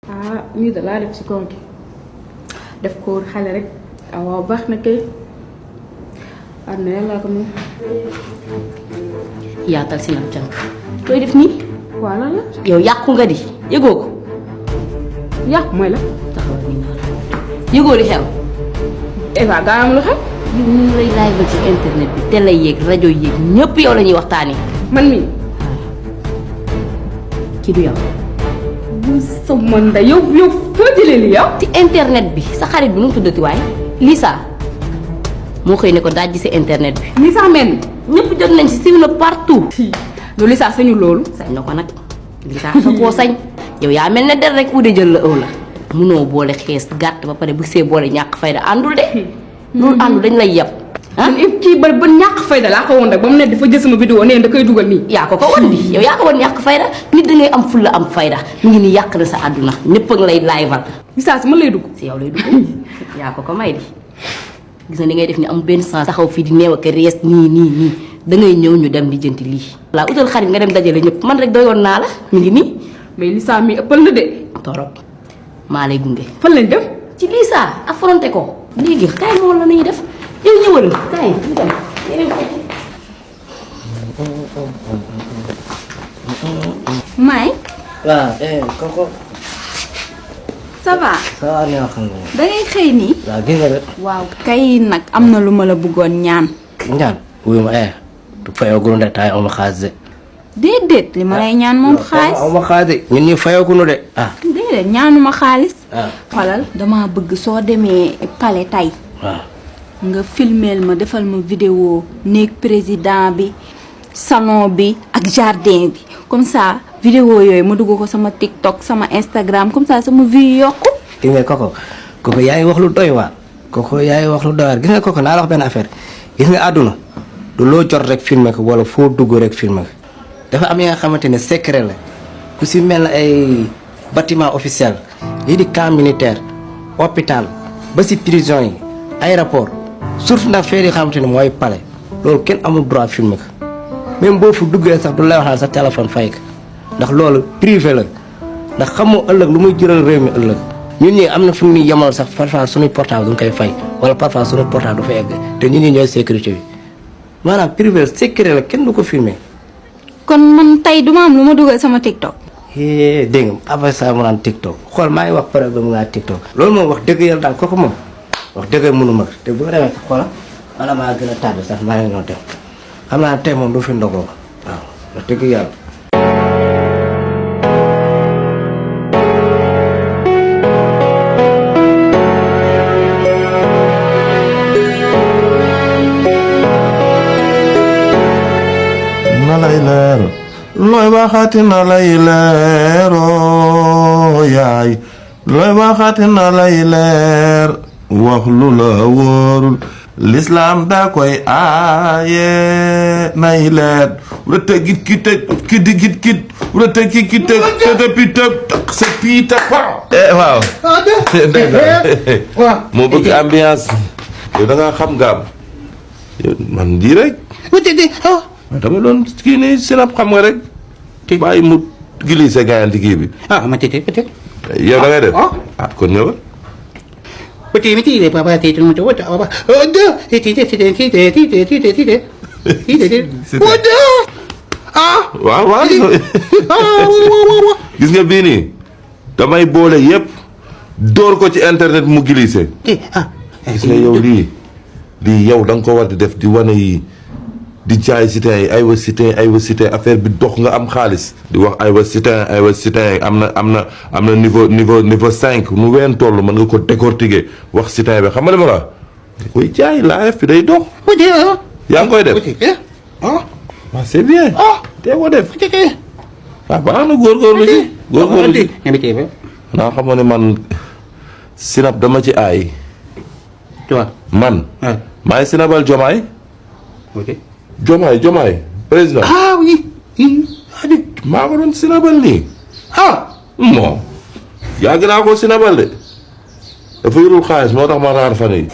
ah nii da laa def ci kaw gi def ko xale rek waaw baax na kay am na yàlla ko moom. yaatal si nag jàng koy def nii. waaw lan la. yow yàqu nga di yëgoo ko. yàqu mooy la. taxawal nii naa la yëgoo li xew. Eva gaa am lu xew. yow ñu ngi lay live ci internet bi télé yeeg rajo yeeg ñëpp yow la ñuy waxtaanee. man mii. kii du yow. bu sama nda yow foo jëlee li yow. ci internet bi sa xarit bi nu mu tuddati waaye Lisa moo xëy ne ko daaj ci internet bi. Lisa men ñëpp jot nañ si siiw na partout. loolu Lisa sañu loolu. sañ na ko nag Lisa sa koo sañ. yow yaa mel ne der rek ude jël la ëw la munoo boole xees gàtt ba pare bu see boole ñàkk fayda àndul de. loolu àndul dañ lay yeb. ah kii ba ñàkk fayda laa ko woon rek ba mu ne dafa jël sama vidéo nee da koy dugal nii. yaa ko woon di yow yaa ko woon ñàkk fayda nit da ngay am fulla am fayda mu ngi ni yàq na sa àdduna ñëpp a ngi lay liveal. Lisa si man lay dugg. si yow lay dugg yaa ko may di gis na ni ngay def ni am benn sens taxaw fii di neew ak rees nii da ngay ñëw ñu dem lijjanti lii. laa utal xarit nga dem dajale ñëpp man rek doyoon naa la mi ngi nii. mais Lisa mi ëppal na de. torop maa lay gunge. fan lañ dem. ci Lisa affronté ko léegi kaay moom la nañu def yow ñëwal kaay ñu dem May. waaw kooku. ça va. ça va ne wax nga. da ngay xëy nii. waaw gis nga de. waaw kay nag am na lu ma la bëggoon ñaan. ñaan wuyu ma du fayagunu de taay amu xaalis de. déedéet li ma lay ñaan moom xaalis. amu xaalis de ñun ñi fayagunu de déedéet ñaanuma xaalis. ah xoolal damaa bëgg soo demee palais tey. waaw. nga filmeel ma defal ma vidéo néeg président bi salon bi ak jardin bi comme ça vidéo yooyu ma dugg ko sama TikTok sama Instagram comme ça sama vie yokku. gis nga kooku yaa ngi wax lu doy waar kooku yaa ngi wax lu doy waar gis nga kooku naa la wax benn affaire gis nga àdduna du loo jot rek filmer ko wala foo dugg rek filmer ko dafa am yi nga xamante ne secret la ku si mel na ay bâtiment officiel lii di camp militaire hôpital ba si prison yi aéroport surtout ndax fee yi xamante ne mooy palais loolu kenn amul droit filmer ko même boo fu duggee sax du lay wax naan sa téléphone fay ko ndax loolu privé la ndax xamoo ëllëg lu muy jëral réew mi ëllëg ñun ñi am na fu ñuy yemal sax parfois suñuy portable duñ koy fay wala parfois suñuy portable du fa egg te ñun ñi ñooy sécurité bi maanaam privé secret la kenn du ko filmer. kon man tey duma am lu ma dugal sama TikTok. dégg nga après ça mu naan TikTok xool maa ngi wax pare ba mu naan TikTok loolu moom wax dëgg yàlla daal kooku moom wax dëgg mënu ma te bu ko demee sax xoola wala maa gën a tardé sax maa ngi doon dem xam naa tey moom du fi ndogoo waaw wax dëgg yàlla. na lay leer looy waxaati na lay leeroo yaay looy waxaati na lay leer wax lu la wóorul lislaam daa koy aaye nay leer wurata git ki tëj ki di git kit wurata ki ki tëj tëj piita sa piita waaw moo bëgg ambiance yow da nga xam gaam man di rek dama doon kii nii sinap xam nga rek bàyyi mu glissé gayanti kii bi ma tete peut-être yow da ngay def kon ñëwal peut-être mi tite papa tete mo to wata papa waaw gis nga bii nii damay boole yëpp door ko ci internet mu glissé gis nga yow lii yow da nga ko war di def di wane yi di jaay cité aywa cité affaire bi dox nga am xaalis di wax aywa cité am na niveau 5 nu ween toll mën nga ko décortiquer wax cité bi xam nga li ma la koy jaay live bi day dox yaa ngi koy def waaw c'est bien te ko def waaw baax na góorgóorlu ci naa xamoo ne man sinap dama ci aay man maay sinabal jomaay Jomaay président. oui. maa ko doon sinabal nii. moom. yàgg naa ko sinabal de. dafa yorul xaalis moo tax ma raar fan yi.